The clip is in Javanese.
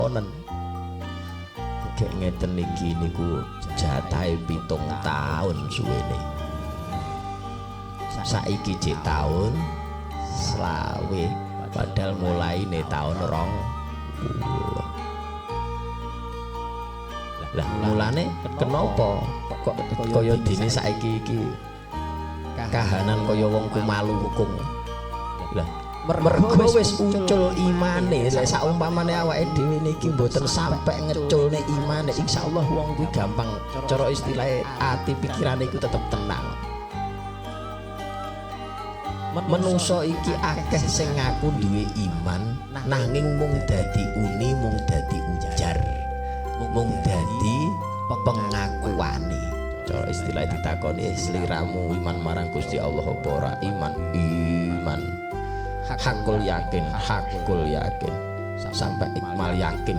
Onen gek ngeten iki niku jatahe 7 taun suwene. Saiki jek taun 25, padahal mulaine taun 20. Lah, mulane kenapa kok kaya dene saiki iki kahanan kaya wong kumalungkung? Lah, mergo wis ucul imane. Lek saumpamane awake dhewe niki mboten sampe ngeculne imane, insyaallah wong kuwi gampang, cara istilahe ati pikirane iku tetep tenang. Menungso iki akeh sing ngaku duwe iman, nanging mung dadi uni, mung dadi ujar, mung dadi pengakuane. Cara istilah ditakoni, "Sliramu iman marang Gusti Allah apa ora?" "Iman, iman." Hakul yakin, hakul yakin, sampai ikmal yakin.